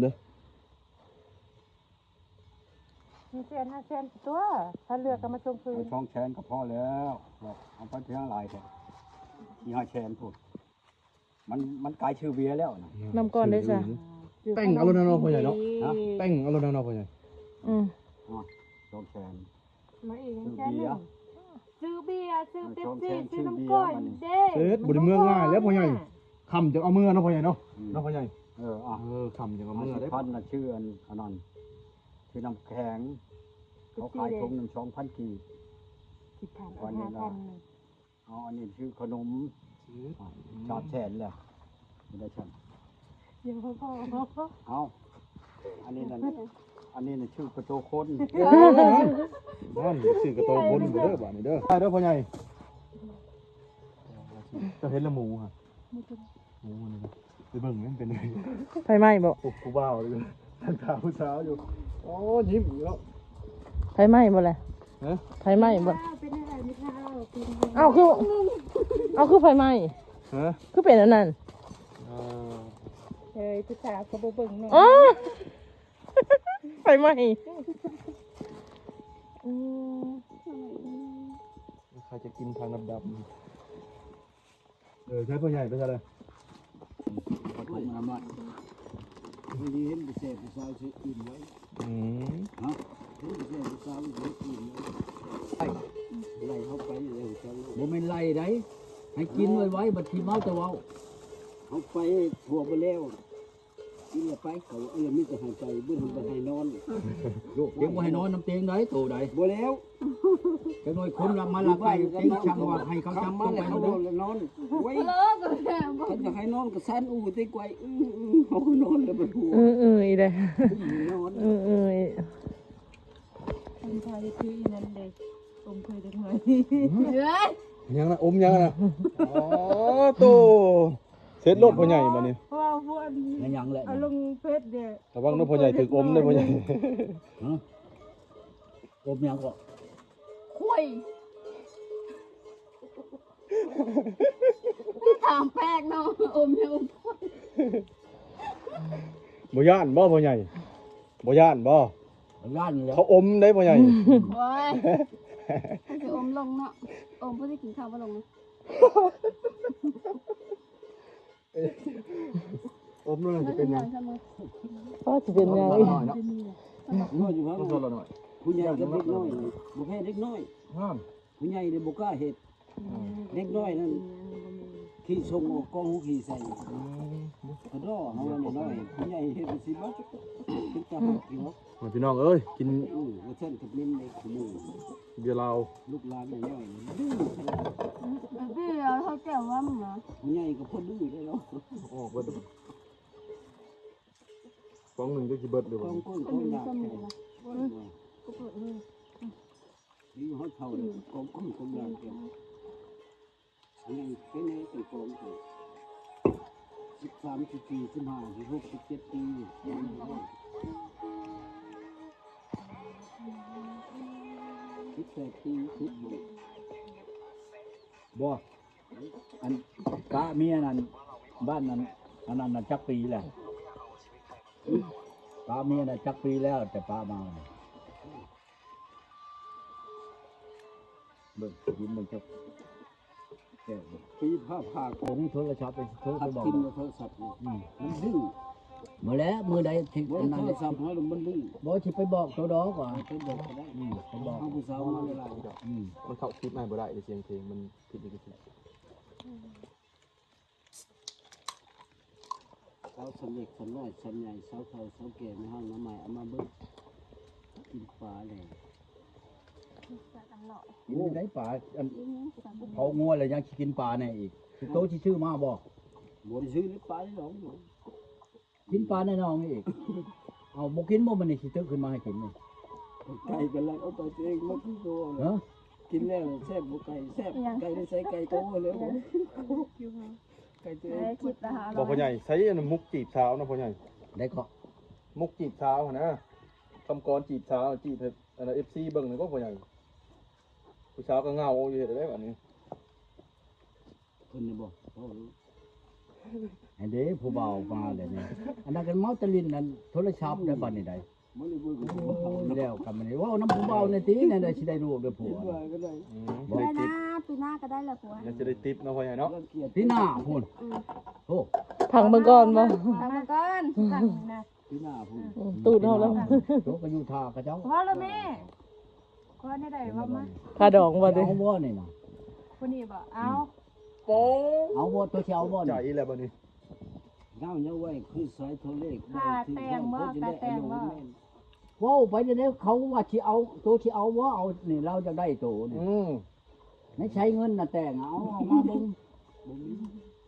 ເດີ ສີ່ແສນ ຫ້າແສນຕົວະ ຖ້າເຫຼືອກໍມາສົ່ງຄືນ ເອົາສອງແສນກໍພໍແລ້ວ ເອົາໄປພຽງຫຼາຍແທ້ ສີ່ຫ້າແສນພຸ້ນ ມັນ ມັນກາຍຊື່ເບຍແລ້ວນະ ນຳກ່ອນເດ້ຊະ ແຕ່ງເອົາໂລດນະເນາະ ພໍ່ໃຫຍ່ເນາະ ຮະ ແຕ່ງເອົາໂລດນະເນາະ ພໍ່ໃຫຍ່ ອືມ ອ່ະ ສອງແສນ ມາອີກ ຊື້ເບຍ ຊື້ເບຍ ຊື້ເປັບຊີ ຊື້ນ້ຳກ້ອຍເດ້ ເສັດ ບໍ່ໄດ້ເມືອງ່າຍແລ້ວພໍ່ໃຫຍ່ ຄ່ຳຈັ່ງເອົາເມືອເນາະພໍ່ໃຫຍ່ເນາະ ອືມ ເນາະພໍ່ໃຫຍ່ ເອີ ອ່ະ ເອີ ຄ່ຳຈັ່ງເອົາເມືອເດ້ ຫ້າສິບພັນນະ ຊື້ອັນ ອັນນັ້ນ ຊື້ນ້ຳແຂງ ເຂົາຂາຍຖົງໜຶ່ງສອງພັນກີບ ຄິດພັນ ອັນນີ້ລະ ຫ້າພັນ ເອົາອັນນີ້ຊື້ຂະໜົມ ສາມແສນແລ້ວ ບໍ່ໄດ້ຊັ້ນ ຍັງບໍ່ພໍ ເອົາ ອັນນີ້ນັ້ນ ອັນນີ້ນັ້ນຊື້ກະໂຕຄົນ ເອີ ນັ້ນ ຊື້ກະໂຕຄົນເດີບາດນີ້ເດີ ໄປເດີພໍ່ໃຫຍ່ ເຈົ້າເຫັນລະໝູຫັ້ນ ໝູມັນ ໄປເບິ່ງມັນເປັນ ໄຟໄໝ້ບໍ່ ໂອ້ ຜູ້ບ່າວເລີຍ ທັງຂາວຜູ້ສາວຢູ່ ໂອ້ ຍິ້ມຢູ່ເນາະ ໄຟໄໝ້ບໍ່ແຫຼະ ຮະ ໄຟໄໝ້ບໍ່ ເປັນອະໄລມີຂ່າວ ເອົ້າ ຄື ເອົ້າ ຄືໄຟໄໝ້ ຮະ ຄືເປັນອັນນັ້ນ ເອີ ເອີຍ ຜູ້ສາວກໍບໍ່ເບິ່ງເນາະ ອໍ ໄຟໄໝ້ ອືມ ໃຜຈະກິນທາງດຳໆ ເອີ ໃຊ້ພໍ່ໃຫຍ່ໄປຊະເລີຍ ເຫັນແຕ່ແຊບຜູ້ສາວຊິອີ່ມໄວ ອືມ ຮະ ເຫັນແຕ່ແຊບຜູ້ສາວຊິອີ່ມໄວ ໄລ່ເຮົາໄປແລ້ວ ບໍ່ແມ່ນໄລ່ໃດ ໃຫ້ກິນໄວໆ ບັດຂີ້ເມົາແຕ່ເວົ້າ ເຮົາໄປທົ່ວບໍ່ແລ້ວ ກິນແລ້ວໄປ ເຂົາເອີ້ນມີແຕ່ໃຫ້ໄປ ບໍ່ທັນໄປໃຫ້ນອນ ໂຍກ ຍັງບໍ່ໃຫ້ນອນນຳຕຽງໃດ ໂຕໃດ ບໍ່ແລ້ວ ຈັກໜ່ອຍຄົນລັກມາລັກໄປ ຕິງຊ່າງວ່າໃຫ້ເຂົາຈັບຕົວໄປ ເຂົາມາແລ້ວ ນອນ ໂອ້ຍ ຄັນຢາກໃຫ້ນອນກໍຊານອູຕິກວາຍ ອື ເຮົາກໍນອນແລ້ວບັດຫົວ ອືໆ ອີເດ້ ນອນ ອືໆ ຄົນໄທຄືອີນັ້ນເດ້ ອົມເຄີຍເດັກນ້ອຍ ຫຍັງນະ ອົມຫຍັງນະ ອໍ ໂຕ ເສັດໂລດພໍ່ໃຫຍ່ບັດນີ້ ເພາະວ່າພວກອັນ ແມ່ນຫຍັງແຫຼະ ເອົາລົງເຟສເດ້ ລະວັງເດີພໍ່ໃຫຍ່ຖືກອົມເດີພໍ່ໃຫຍ່ ຮະ ອົມຫຍັງເກາະ ຄວາຍ ຖາມແປກເນາະ ອົມຫຍັງ ບໍ່ຢ້ານບໍ່ພໍ່ໃຫຍ່ ບໍ່ຢ້ານບໍ່ ຢ້ານແລ້ວ ເຂົາອົມໄດ໋ພໍ່ໃຫຍ່ ໂອ້ຍ ເຂົາຊິອົມລົງເນາະ ອົມເພື່ອຊິກິນເຂົ້າບໍ່ລົງ ອົມນັ້ນຊິເປັນຫຍັງ ພໍຊິເປັນຫຍັງອີກ ນ້ອຍຢູ່ ຜູ້ໃຫຍ່ກັບເດັກນ້ອຍ ບໍ່ແພ້ເດັກນ້ອຍ ຜູ້ໃຫຍ່ນີ້ບໍ່ກ້າເຮັດ ເດັກນ້ອຍນັ້ນຂີ້ສົ່ງອອກກອງຫົວຂີ້ໃສ່ ກະດໍ້ເຮົານ້ອຍ ຜູ້ໃຫຍ່ເຮັດຊິບັດ ເປັນຕາຮັກຢູ່ ມາພີ່ນ້ອງເອີຍ ກິນ ອື ວ່າຊັ້ນກັບເມັນໃນຂະໜົມ ເບຍລາວ ລູກຫຼານນ້ອຍໆ ດື້ ເບຍເຮົາແກ້ວວ່າມັນນະ ຜູ້ໃຫຍ່ກໍພໍດື້ໄດ້ເນາະ ອອກເບິດ ກອງໜຶ່ງຈັກຊິເບິດຫຼືບໍ່ ກອງກ້ອນກອງຢາກແທ້ ຢູ່ຮອດເຖົ້າເລີຍ ກອງກ້ອນກອງຢາກແທ້. ອັນນີ້ເປັນໄງ ເປັນກອງ ສິບສາມ ສິບສີ່ ສິບຫ້າ ສິບຫົກ ສິບເຈັດປີ ສິບແປດປີ ສິບ ບໍ່ ອັນ ປະເມຍນັ້ນ ບ້ານນັ້ນ ອັນນັ້ນນະ ຈັກປີແລ້ວ ປະເມຍນະ ຈັກປີແລ້ວ ແຕ່ປະມາ ເບິ່ງ ຍິນເບິ່ງເຈົ້າ ແກ້ວ ທີ່ພາພາ ໂທລະສັບໄປ ໂທໄປບອກ ກິນໂທລະສັບນີ້ ອືມ ມັນດື້ ມື້ແລະ ມື້ໃດທີ່ ບໍ່ ອັນນັ້ນ ໂທລະສັບເຮົາມັນດື້ ບໍ່ ຊິໄປບອກໂຕດອກວ່າ ໄປບອກກໍໄດ້ ອືມ ໄປບອກ ເອົາຜູ້ສາວມາຫຼາຍໆ ອືມ ມັນເຂົ້າຄລິບໃຫ້ບໍ່ໄດ້ເດ້ ສຽງເພງມັນຜິດລິຂະສິດ ສາວສ່ຳເລັກສ່ຳນ້ອຍສ່ຳໃຫຍ່ ສາວເຖົ້າສາວແກ່ ແມ່ເຖົ້ານ້ອງໃໝ່ ເອົາມາເບິ່ງ ກິນປາແລ້ວ ກິນໄດ້ປາ ອັນ ເຜົາງົວແລ້ວຍັງຊິກິນປາແດ່ອີກ ໂຕຊິຊື້ມາບໍ່? ບໍ່ໄດ້ຊື້ເລີຍ ປາໃນໜອງ ກິນປາໃນໜອງອີກ ເອົາ ບໍ່ກິນບໍ່? ມື້ນີ້ຊິຕຶກຂຶ້ນມາໃຫ້ກິນນີ້ ໄກ່ກໍລັກເອົາໄປຕົວເອງໝົດຄືເກົ່າ ຮະ? ກິນແລ້ວແຊບບໍ່ໄກ່ ແຊບ ຫຍັງ? ໄກ່ໄດ້ໃສ່ໄກ່ໂຕແລ້ວ ຫຍັງ? ໄກ່ຕົວເອງ ບໍ່ພໍ່ໃຫຍ່ ໃສ່ອັນໝຸກຈີບສາວນະພໍ່ໃຫຍ່ ໄດ້ເກາະ ໝຸກຈີບສາວຫັ້ນນະ ຄຳກອນຈີບສາວ ຈີບໃຫ້ອັນເອັຟຊີເບິ່ງນະບໍ່ພໍ່ໃຫຍ່ ຜູ້ສາວກໍເຫງົາຢູ່ ເຮັດໄດ້ບາດນີ້ ເພິ່ນນີ້ບໍ່ ເວົ້າ ອັນເດ້ ຜູ້ບ່າວມາແລ້ວນີ້ ອັນນັ້ນກໍເມົາແຕ່ຫຼິ້ນນັ້ນໂທລະສັບໄດ້ບັດນີ້ໄດ໋. ບໍ່ໄດ້ເບິ່ງ ໂອ້ຍ ແລ້ວກໍມັນເວົ້ານຳຜູ້ບ່າວແດ່ຕິ ແນວໃດຊິໄດ້ລູກໄດ້ຜົວ ຄິດວ່າກໍໄດ້ ອືມ ບໍ່ໄດ້ຕິດ ປີໜ້າກໍໄດ້ແລ້ວຜົວ ແລ້ວຊິໄດ້ຕິບເນາະ ພໍ່ໃຫຍ່ເນາະ ປີໜ້າພຸ້ນ ອືມ ໂອ້ ຟັງເບິ່ງກ່ອນບໍ່ ຟັງເບິ່ງກ່ອນ ຟັງນະ ປີໜ້າພຸ້ນ ອືມ ຕູດເຮົາແລ້ວ ໂຕກໍຢູ່ທ່າເຂົາເຈົ້າ ເວົ້າລະແມ່ ຂໍແນວໃດເວົ້າມາ ຄ່າດອງບໍ່ຕິ ເອົາບໍ່ນີ້ນະ ຜູ້ນີ້ບໍ່ ເອົາ ໂປ້ ເອົາບໍ່ ໂຕຊິເອົາບໍ່ນີ້ ໃຈອີກແລ້ວບັດນີ້ ເຮົາຍັງໄວ້ຄືສາຍໂທເລກ ຄ່າແຕ່ງບໍ່ ຄ່າແຕ່ງບໍ່ ເວົ້າໄປແນວໃດ ເຂົາວ່າຊິເອົາ ໂຕຊິເອົາບໍ່ ເອົານີ້ ລາວຢາກໄດ້ໂຕນີ້ ອືມ ໃນໃຊ້ເງິນນະແຕ່ງ ເອົາ ເອົາມາເບິ່ງ ບໍ່ມີ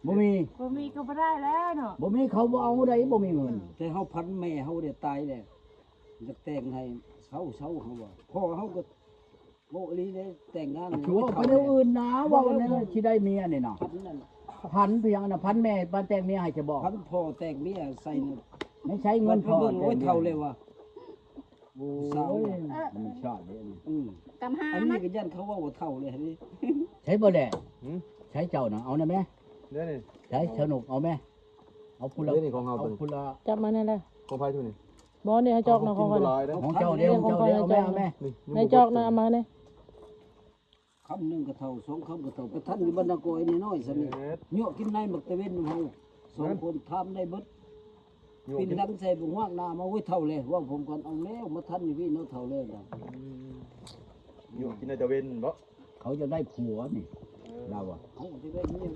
ບໍ່ມີ ບໍ່ມີກໍບໍ່ໄດ້ແລ້ວເນາະ ບໍ່ມີ ເຂົາບໍ່ເອົາໃດ ບໍ່ມີເງິນ ແຕ່ເຮົາພັນແມ່ເຮົາໄດ້ຕາຍແລ້ວ ຢາກແຕ່ງໃຫ້ເຊົາ ເຊົາ ເຮົາວ່າ ພໍ່ເຮົາກໍ ໂອ້ ອີ່ຫຼີເດ້ ແຕ່ງງານ ຄືເວົ້າໄປແນວອື່ນນະ ເວົ້າແນວຊິໄດ້ເມຍນີ້ນະ ພັນນັ້ນ ພັນພຽງນະ ພັນແມ່ມາແຕ່ງເມຍໃຫ້ຈະບອກ ພັນພໍ່ແຕ່ງເມຍໃສ່ນະ ໃນໃຊ້ເງິນພໍ່ ເບິ່ງ ໂອ້ຍ ແຕ່ງເມຍ ເຖົ້າແລ້ວວ່າ ໂອ້ຍ ສາວ ທຳມະຊາດເດ້ ອືມ ກຳຫາ ອັນນີ້ກໍຢ້ານເຂົາເວົ້າວ່າເຖົ້າເດ້ ໃຊ້ບໍ່ແຫຼະ ຫື ໃຊ້ເຈົ້ານະ ເອົານະແມ່ ເດ້ນີ້ ໃຊ້ສະໜຸກ ເອົາແມ່ ເອົາພຸ້ນລະ ເດ້ນີ້ຂອງເຮົາ ເອົາພຸ້ນລະ ຈັບມາແນ່ແຫຼະ ຂອງໃຜທຸນີ້ ບໍ່ ນີ້ໃຫ້ຈອກນະ ຂອງຂ້ອຍນະ ຂອງເຈົ້າເດ້ ຂອງເຈົ້າເດ້ ເອົາແມ່ ເອົາແມ່ ໃຫ້ຈອກນະ ເອົາມານີ້ ຄຳໜຶ່ງກໍເຖົ້າ ສອງຄຳກໍເຖົ້າ ໄປທັນຢູ່ບັນດາກອຍນ້ອຍໆຊະນີ້ ເຮັດ ເຍາະກິນໃນໝາກຕາເວັນນຳເຮົາ ສອງຄົນຖາມໄດ້ເບິດ ປິ່ນຫຼັງໃສ່ບໍ່ຮວກໜ້າມາ ໂອ້ຍ ເຖົ້າແລ້ວ ເວົ້າພ້ອມກັນ ເອົາແລ້ວ ມາທັນຢູ່ພີ້ເນາະ ເຖົ້າແລ້ວນະ ອືມ ເຍາະກິນໃນຕາເວັນບໍ ເຂົາຢາກໄດ້ຜົວນີ້ ເອີ ລາວວ່າ ເຂົາຢາກໄດ້ເມຍ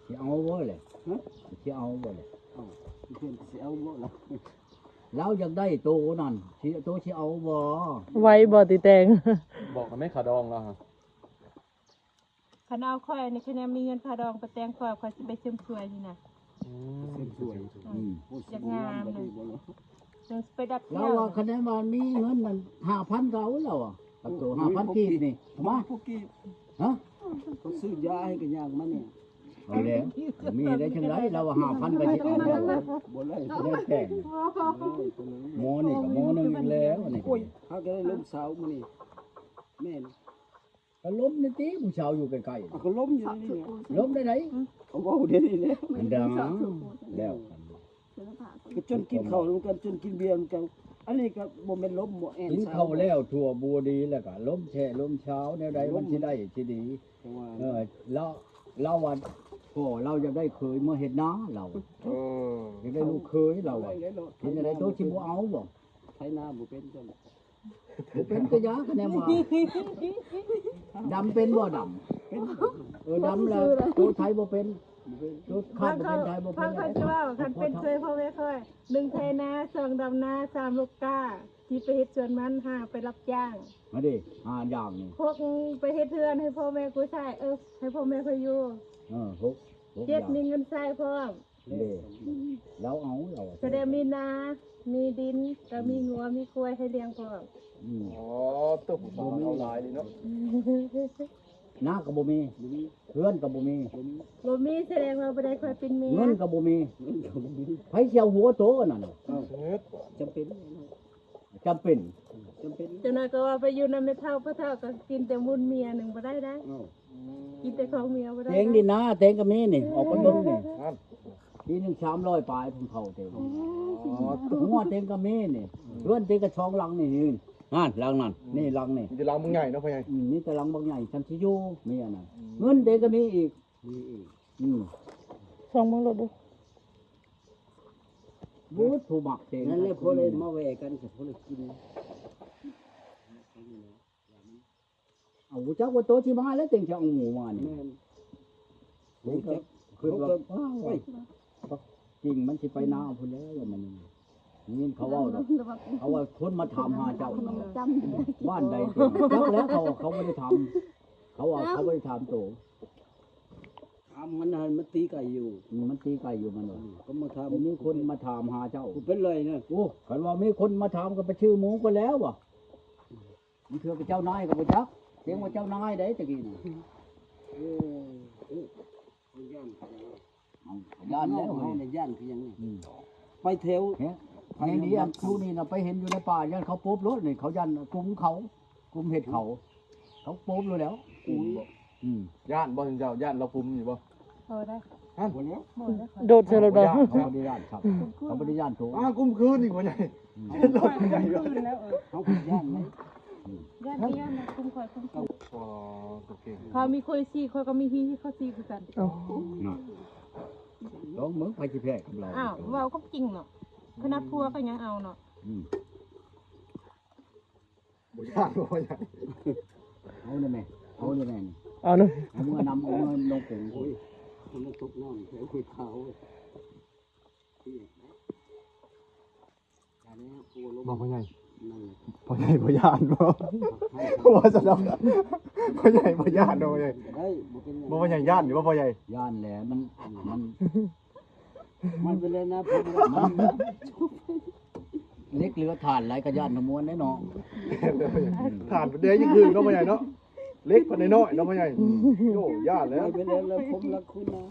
ຊິເອົາບໍ່ແຫຼະ ຮະ ຊິເອົາບໍ່ແຫຼະ ເອົາ ເພິ່ນຊິເອົາບໍ່ລະ ລາວຢາກໄດ້ໂຕນັ້ນ ຊິ ໂຕຊິເອົາບໍ່ ໄວບໍ່ຕິແຕ່ງ ບອກນຳແມ່ຄ່າດອງລາວຫະ ຄັນເອົາຂ້ອຍນີ້ ຄັນຍັງມີເງິນຄ່າດອງໄປແຕ່ງຂ້ອຍ ຂ້ອຍຊິໄປເສີມສວຍນີ້ນະ ອືມ ເສີມສວຍ ອືມ ຢາກງາມນະ ຈັ່ງຊິໄປດັດແຂ້ວ ລາວວ່າ ຄັນແມ່ນວ່າມີເງິນນັ້ນ ຫ້າພັນກໍເອົາ ລາວວ່າ ກັບໂຕ ໂອ້ຍ ຫ້າພັນກີບນີ້ ມາ ພວກກີບ ຮະ ເຂົາຊື້ຢາໃຫ້ກໍຍ່າງມານີ້ ເອົາແລ້ວ ມີໄດ້ຈັ່ງໃດ ລາວວ່າຫ້າພັນກໍຊິເອົາ ບໍ່ໄດ້ ບໍ່ໄດ້ແຕ່ງ ໝໍນີ້ກໍໝໍໜຶ່ງອີກແລ້ວ ອັນນີ້ ໂອ້ຍ ຫາກໍໄດ້ລົມສາວມື້ນີ້ ແມ່ນ ກໍລົມນີ້ຕິ ຜູ້ສາວຢູ່ໃກ້ໆ ເອົາ ກໍລົມຢູ່ນີ້ແຫຼະ ລົມໄດ້ໃດ ອືມ ເອົາເວົ້າດຽວນີ້ແຫຼະ ອັນດາ ແລ້ວກັນ ກໍຈົນກິນເຂົ້ານຳກັນ ຈົນກິນເບຍນຳກັນ ອັນນີ້ກໍບໍ່ແມ່ນລົມບໍ່ແອນ ກິນເຂົ້າແລ້ວທົ່ວບົວດີ ແລ້ວກໍລົມແຊ່ລົມຊາວ ແນວໃດມັນຊິໄດ້ຊິດີ ເອີ ລາວ ລາວວ່າ ພໍ່ລາວຢາກໄດ້ເຂີຍມາເຮັດນາ ລາວ ເອີ ຢາກໄດ້ລູກເຂີຍ ລາວວ່າ ເຮັດຈັ່ງໃດໂຕຊິບໍ່ເອົາບໍ່ ໄຖນາບໍ່ເປັນຈັ່ງ ບໍ່ເປັນກະຢາ ຄະແນນວ່າ ດຳເປັນບໍ່ ດຳ ເປັນ ເອີ ດຳແລ້ວ ໂຕໄຖບໍ່ເປັນ ໂຕຄາດບໍ່ເປັນ ໄຖບໍ່ເປັນ ຟັງຂ້ອຍຊິເວົ້າ ຄັນເປັນເຄີຍພໍ່ແມ່ຂ້ອຍ ໜຶ່ງ ໄຖນາ ສອງ ດຳນາ ສາມ ລູກກ້າ ສີ່ ໄປເຮັດສວນມັນ ຫ້າ ໄປຮັບຈ້າງ ມາເດ້ ຫ້າຢ່າງນີ້ ຫົກ ໄປເຮັດເຮືອນໃຫ້ພໍ່ແມ່ກູໃຊ້ ເອີ ໃຫ້ພໍ່ແມ່ຂ້ອຍຢູ່ ເອີ ຫົກ ຫົກ ເຈັດ ຢ່າງ ມີເງິນໃຊ້ພ້ອມ ເດ້ ລາວເອົາ ລາວ ສະແດງມີນາ ມີດິນ ກໍມີງົວ ມີຄວາຍໃຫ້ລ້ຽງພ້ອມ ອືມ ອໍ ຕົວຜູ້ສາວເອົາຫຼາຍເລີຍເນາະ ນາກໍບໍ່ມີ ບໍ່ມີ ເຮືອນກໍບໍ່ມີ ບໍ່ມີ ບໍ່ມີ ສະແດງວ່າບໍ່ໄດ້ຄ່ອຍເປັນເມຍ ເງິນກໍບໍ່ມີ ເງິນກໍບໍ່ມີ ໃຜຊິເອົາຫົວໂຕອັນນັ້ນ ເອີ ເຮັດ ຈຳເປັນ ຈຳເປັນ ຈຳເປັນ ຈັກໜ້ອຍກໍວ່າໄປຢູ່ນຳແມ່ເຖົ້າ ພໍ່ເຖົ້າກໍກິນແຕ່ມູນເມຍໜຶ່ງບໍ່ໄດ້ໄດ໋ ເອີ ກິນແຕ່ຂອງເມຍບໍ່ໄດ້ ແຕງນີ້ນາ ແຕງກໍມີນີ້ ອອກໄປເບິ່ງນີ້ ປີໜຶ່ງສາມຮ້ອຍປາຍ ເພິ່ນເຂົ້າແຕ່ ອໍ ງົວແຕງກໍມີນີ້ ເຮືອນແຕງກໍສອງຫຼັງນີ້ ນັ້ນຫຼັງນັ້ນ ນີ້ຫຼັງນີ້ ມີແຕ່ຫຼັງບັກໃຫຍ່ເນາະພໍ່ໃຫຍ່ ອືມ ມີແຕ່ຫຼັງບັກໃຫຍ່ ຊັ້ນຊິຢູ່ ມີອັນນັ້ນ ອືມ ເງິນແຕງກໍມີອີກ ມີອີກ ອືມ ສ່ອງເບິ່ງໂລດເດີ້ ບູດຜູ້ມັກແຕງ ນັ້ນແຫຼະ ພໍໄດ້ມາແວ່ກັນ ກໍພໍໄດ້ກິນ ເອົາ ຮູ້ຈັກວ່າໂຕຊິມາແລ້ວ ເຕັງຈະເອົາໝູມານີ້ ແມ່ນ ຮູ້ຈັກ ຄິດວ່າ ໂອ້ຍ ຈິງມັນຊິໄປນາພຸ້ນແລ້ວ ມັນ ຍິນເຂົາເວົ້າດອກ ເຂົາວ່າຄົນມາຖາມຫາເຈົ້າ ບ້ານໃດໂຕ ຈັກແລ້ວ ເຂົາ ເຂົາບໍ່ໄດ້ຖາມ ເຂົາວ່າເຂົາບໍ່ໄດ້ຖາມໂຕ ຖາມມັນຫັ້ນ ມັນຕີໄກ່ຢູ່ ອືມ ມັນຕີໄກ່ຢູ່ ມັນວ່າ ອືມ ກໍມາຖາມ ບໍ່ມີຄົນມາຖາມຫາເຈົ້າ ຜູ້ເປັນໄລນະ ໂອ້ ຄັນວ່າມີຄົນມາຖາມກໍໄປຊື່ໝູກ່ອນແລ້ວວ່າ ບາງເທື່ອກໍເຈົ້ານາຍກໍບໍ່ຈັກ ເກງວ່າເຈົ້ານາຍໃດຕະກີ້ນະ ໂອ້ ໂອ້ ຢ້ານ ເອົາ ຢ້ານແລ້ວ ເຮົານີ້ຢ້ານຄືຫຍັງນີ້ ອືມ ໄປແຖວ ແຮງ ແຮງດີ ອັນຜູ້ນີ້ນະ ໄປເຫັນຢູ່ໃນປ່າ ຢ້ານເຂົາປົບໂລດນີ້ ເຂົາຢ້ານກຸ່ມເຂົາ ກຸ່ມເຫັດເຂົາ ເຂົາປົບໂລດແລ້ວ ກຸ່ມບໍ່ ອືມ ຢ້ານບໍ່ເຈົ້າ ຢ້ານລາວກຸ່ມຢູ່ບໍ່ ບໍ່ໄດ້ ຫັ້ນ ບໍ່ແລ້ວ ໂດດໃສ່ລົດ ເຂົາບໍ່ໄດ້ຢ້ານ ເຂົາບໍ່ໄດ້ຢ້ານໂຕ ອ້າ ກຸມຄືນອີກ ພໍ່ໃຫຍ່ ອືມ ເຂົາຢ້ານເດ້ ຢ້ານ ຢ້ານນະ ກຸມຂ້ອຍ ກຸມ ກຸມ ເຂົາມີຂ້ອຍສີ່ ຂ້ອຍກໍມີທີ່ ທີ່ເຂົາສີ່ຄືກັນ ເອົາ ລອງເບິ່ງໃຜຊິແພ້ກັບລາວ ອ້າວ ເວົ້າຄວາມຈິງເນາະ ຂະໜາດຜົວກໍຍັງເອົາເນາະ ອືມ ບໍ່ຢ້ານ ບໍ່ຢ້ານ ເອົາໄດ້ແມ່ ເອົາໄດ້ແມ່ ເອົານະ ເອົາເມືອນຳ ເອົາເມືອນຳກົງ ໂອ້ຍ ມັນຕົກນ້ຳ ໂອ້ຍ ຂາວ ບໍ່ ພໍ່ໃຫຍ່ ພໍ່ໃຫຍ່ບໍ່ຢ້ານບໍ່ ວ່າຊັ້ນເນາະ ພໍ່ໃຫຍ່ບໍ່ຢ້ານບໍ່ ພໍ່ໃຫຍ່ ບໍ່ ພໍ່ໃຫຍ່ຢ້ານຢູ່ບໍ່ ພໍ່ໃຫຍ່ ຢ້ານແຫຼະ ມັນ ມັນ ມັນເປັນແລ້ວນະ ເຫຼັກເຫຼືອຖ່ານຫຼາຍກໍຢ້ານທັງມວນແຫຼະເນາະ ຖ່ານເດ້ ຍັງຄືເນາະ ພໍ່ໃຫຍ່ເນາະ ເຫຼັກພັນນ້ອຍໆເນາະ ພໍ່ໃຫຍ່ ໂອ້ ຢ້ານແລ້ວ ມັນເປັນແລ້ວ ຜົມລັກຄຸນນະ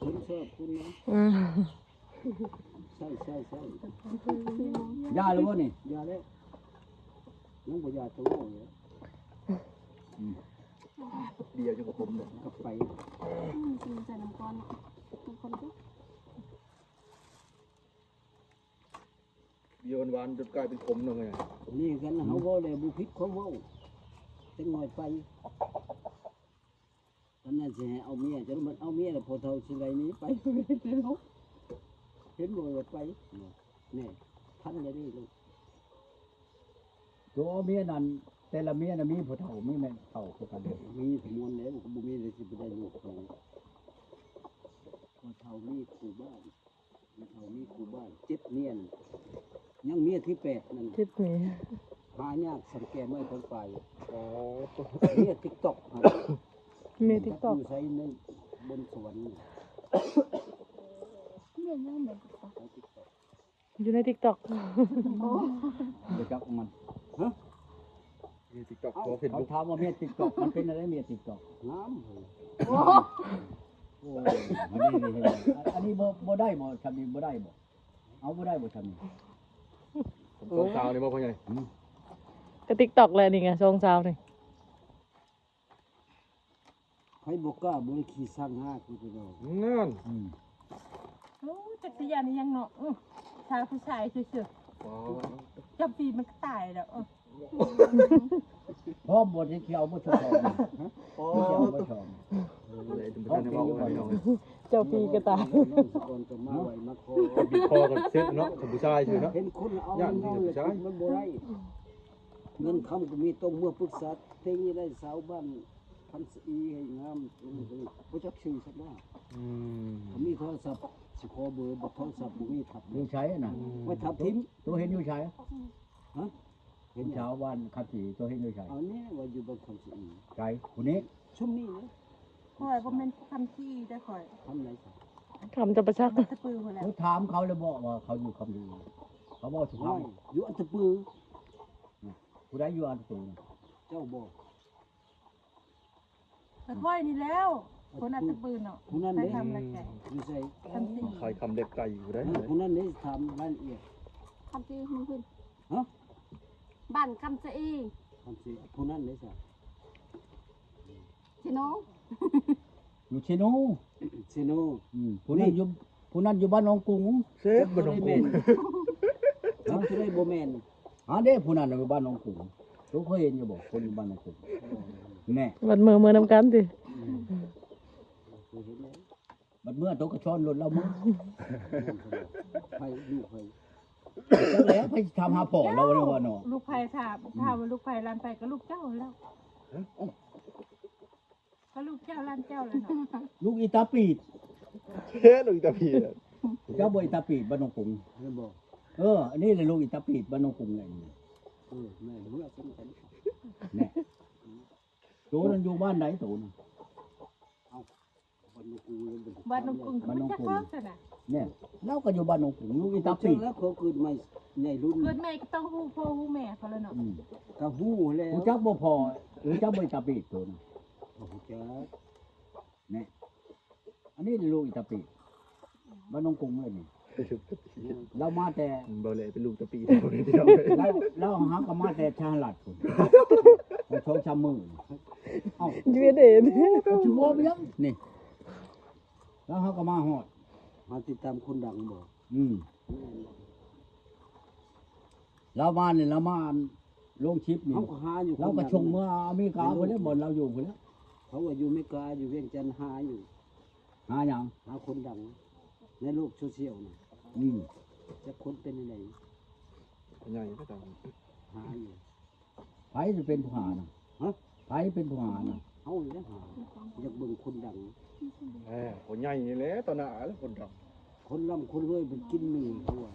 ຜົມຊອບຄຸນນະ ອືມ ໃຊ່ ໃຊ່ ໃຊ່ ຢາແລ້ວບໍ່ນີ້ ຢາແລ້ວ ຍັງບໍ່ຢາໂຕເລີຍ ອືມ ເບຍຢູ່ກັບຜົມເດ້ ກັບໄປ ອືມ ກິນໃສ່ນ້ຳກ້ອນ ນ້ຳກ້ອນ ເບຍຫວານໆ ຈົນກາຍເປັນຂົມເນາະ ນີ້ກັນ ເຮົາເວົ້າແລ້ວບໍ່ຜິດຄວາມເວົ້າ ຈັກໜ້ອຍໄປ ອັນນັ້ນຊິໃຫ້ເອົາເມຍ ຈະມາເອົາເມຍແລ້ວ ພໍ່ເຖົ້າຊິໄລ່ໜີໄປ ເຫັນບໍ່ວ່າໄປ ແນ່ ທັນແລ້ວເດ້ລູກ ໂຕເມຍນັ້ນ ແຕ່ລະເມຍນະມີຜູ້ເຖົ້າ ມີແມ່ເຖົ້າຄືກັນ ມີຂະມວນແລ້ວ ບໍ່ມີແລ້ວຊິໄປໄດ້ລູກໂຕ ຜູ້ເຖົ້າມີຄູ່ບ້ານ ຜູ້ເຖົ້າມີຄູ່ບ້ານ ເຈັດເມຍ ຍັງເມຍທີແປດນັ້ນ ເຈັດເມຍ ຫາຍາກ ສັງແກໄມ້ຂອງປາຍ ອໍ ເມຍຕິກຕັອກ ເມຍຕິກຕັອກ ຢູ່ໃສໃນບົນສະຫວັນ ເມຍຍັງເມຍຕິກຕັອກ ໃນຕິກຕັອກ ຢູ່ໃນຕິກຕັອກ ບໍ່ຈັກມັນ ຮະ ມີຕິກຕັອກ ເຂົາ ເຂົາຖາມວ່າເມຍຕິກຕັອກ ມັນເປັນແນວໃດເມຍຕິກຕັອກ ງາມ ໂອ້ ອັນນີ້ ອັນນີ້ບໍ່ ບໍ່ໄດ້ບໍ່ ຊຳນີ້ບໍ່ໄດ້ບໍ່ ເອົາບໍ່ໄດ້ບໍ່ ຊຳນີ້ ສອງສາວນີ້ບໍ່ ພໍ່ໃຫຍ່ ອືມ ກໍຕິກຕັອກແຫຼະນີ້ໄງ ສອງສາວນີ້ ໃຜບໍ່ກ້າບໍ່ໄດ້ຂີ້ຊ້າງຫ້າຄືເຂົາເຈົ້າ ນັ້ນ ອືມ ໂອ້ ຈັກຊິຢ້ານອີ່ຫຍັງເນາະ ອື ຖ້າຜູ້ຊາຍຊື່ໆ ອໍ ຈຳປີມັນກໍຕາຍແລ້ວ ເອີ ພ້ອມບໍ່ ຊິເອົາໝົດທຸກຄົນ ອໍ ຊິເອົາໝົດທຸກຄົນ ເອີ ເຈົ້າປີກໍຕາຍ ກ່ອນກໍມາໄຫວ້ມາຂໍ ບີບຄໍກັນເສັດເນາະ ຜູ້ຊາຍຊື່ເນາະ ເຫັນຄົນເອົາເງິນເຮົາແລ້ວມັນບໍ່ໄດ້ ເງິນຄຳກໍມີ ຕ້ອງເມືອປຶກສາ ເຕັງນີ້ໄດ້ສາວບ້ານ ຄຳສະອີໃຫ້ງາມ ບໍ່ຈັກຊື່ສັກວ່າ ອືມ ມີໂທລະສັບ ຊິຂໍເບີ ບໍ່ ໂທລະສັບບໍ່ມີ ທັບ ຢູ່ໃສນະ ໄວ້ທັບຖິ້ມ ໂຕເຫັນຢູ່ໃສ ຮະ ເຫັນ ຊາວບ້ານຄຳສະອີ ໂຕເຫັນຢູ່ໃສ ອັນນີ້ວ່າຢູ່ບ້ານຄຳສະອີ ໃສ ຜູ້ນີ້ ຊຸມນີ້ເດ້ ຂ້ອຍບໍ່ແມ່ນຄຳສະອີເດ້ຂ້ອຍ ຄຳໃດ ຄຳຈຳປາສັກ ຕະປືພຸ້ນແຫຼະ ໂຕຖາມເຂົາແລ້ວບໍ່ວ່າເຂົາຢູ່ຄຳສະອີ ເຂົາເວົ້າສຸພາບ ຢູ່ອັດຕະປື ຜູ້ໃດຢູ່ອັດຕະປື ເຈົ້າບໍ່ ແຕ່ຂ້ອຍນີ້ແລ້ວ ຄົນອັດຕະປືເນາະ ຜູ້ນັ້ນເດ້ ໄປທຳລະແກ ຢູ່ໃສ ຄຳສະອີ ຂາຍຄຳເລັບໄກ່ຢູ່ເດ້ ເອີ ຜູ້ນັ້ນເດ້ ຖາມລາຍລະອຽດ ຄຳສະອີ ເມືອງພື້ນ ຮະ ບ້ານຄຳສະອີ ຄຳສະອີ ຜູ້ນັ້ນເດ້ຊະ ເຊໂນ ຢູ່ເຊໂນ ເຊໂນ ອືມ ຜູ້ນັ້ນຢູ່ ຜູ້ນັ້ນຢູ່ບ້ານໜອງກຸງ ເຊບ ບ້ານໜອງກຸງ ຈັກຊິໄດ້ບໍ່ແມ່ນ ຫາເດ້ ຜູ້ນັ້ນຢູ່ບ້ານໜອງກຸງ ໂຕເຄີຍເຫັນຢູ່ບໍ່ ຄົນຢູ່ບ້ານໜອງກຸງ ແນ່ ບັດເມືອ ເມືອນຳກັນຕິ ອືມ ບັດເມືອໂຕກໍຊ້ອນລົດລາວເມືອ ໃຜ ລູກໃຜ ຈັກແລ້ວ ໃຜຊິຖາມຫາພໍ່ລາວເນາະ ລູກໃຜຖາມ ຖາມວ່າລູກໃຜ ຫຼານໃຜ ກໍລູກເຈົ້າແລ້ວ ກໍລູກເຈົ້າຫຼານເຈົ້າແລ້ວເນາະ ລູກອີຕາປີດ ເຮັດລູກອີຕາປີດ ເຈົ້າບໍ່ອີຕາປີດ ບ້ານໜອງກຸງ ແມ່ນບໍ່ ເອີ ອັນນີ້ແຫຼະລູກອີຕາປີດ ບ້ານໜອງກຸງແຫຼະ ເອີ ແມ່ນ ເມືອສົມກັນ ແນ່ ໂຕນັ້ນຢູ່ບ້ານໃດໂຕນັ້ນ ເອົ້າ ບ້ານໜອງກຸງ ບ້ານໜອງກຸງ ບ້ານໜອງກຸງ ແມ່ນ ລາວກໍຢູ່ບ້ານໜອງກຸງ ຢູ່ອີຕາປີດ ແລ້ວເຂົາເກີດໃໝ່ໃຫຍ່ລຸ້ນ ເກີດໃໝ່ກໍຕ້ອງຮູ້ພໍ່ຮູ້ແມ່ເຂົາແລ້ວເນາະ ອືມ ກໍຮູ້ແລ້ວ ຮູ້ຈັກບໍ່ພໍ່ ຮູ້ຈັກບໍ່ອີຕາປີດໂຕນັ້ນ ບໍ່ຮູ້ຈັກ ແນ່ ອັນນີ້ລູກອີຕາປີດ ບ້ານໜອງກຸງເລີຍນີ້ ລາວມາແຕ່ ບໍ່ແຫຼະ ເປັນລູກຕາປີດ ລາວ ລາວຫາກໍມາແຕ່ສະຫະລັດພຸ້ນ ສອງສາມມື້ ເອົ້າ ຢູເອສເອ ຊິເວົ້າໄປຫຍັງນີ້ ແລ້ວເຮົາກໍມາຮອດ ມາຕິດຕາມຄົນດັງບໍ່? ອືມ ແມ່ນບໍ່? ລາວມານີ້ ລາວມາອັນລົງຄລິບນີ້ ເຮົາກໍຫາຢູ່ ລາວກໍສົ່ງເມືອອາເມລິກາພຸ້ນແຫຼະ ບ່ອນລາວຢູ່ພຸ້ນແຫຼະ. ເຂົາວ່າຢູ່ເມກາ ຢູ່ວຽງຈັນ ຫາຢູ່. ຫາຫຍັງ? ຫາຄົນດັງໃນໂລກໂຊຊຽວນະ. ອືມ ຈັກຄົນເປັນຈັ່ງໃດ? ໃຫຍ່ກໍຕາມ ຫາຢູ່. ໃຜຊິເປັນຜູ້ຫານະ? ຮະ? ໃຜເປັນຜູ້ຫານະ? ເຮົານີ້ແຫຼະຫາ ຢາກເບິ່ງຄົນດັງ. ເອີ ຜູ້ໃຫຍ່ນີ້ແຫຼະ ຕໍ່ໜ້າແຫຼະຄົນດັງ. ຄົນລ່ຳຄົນລວຍເພິ່ນກິນໝີ່ ເຂົາວ່າ.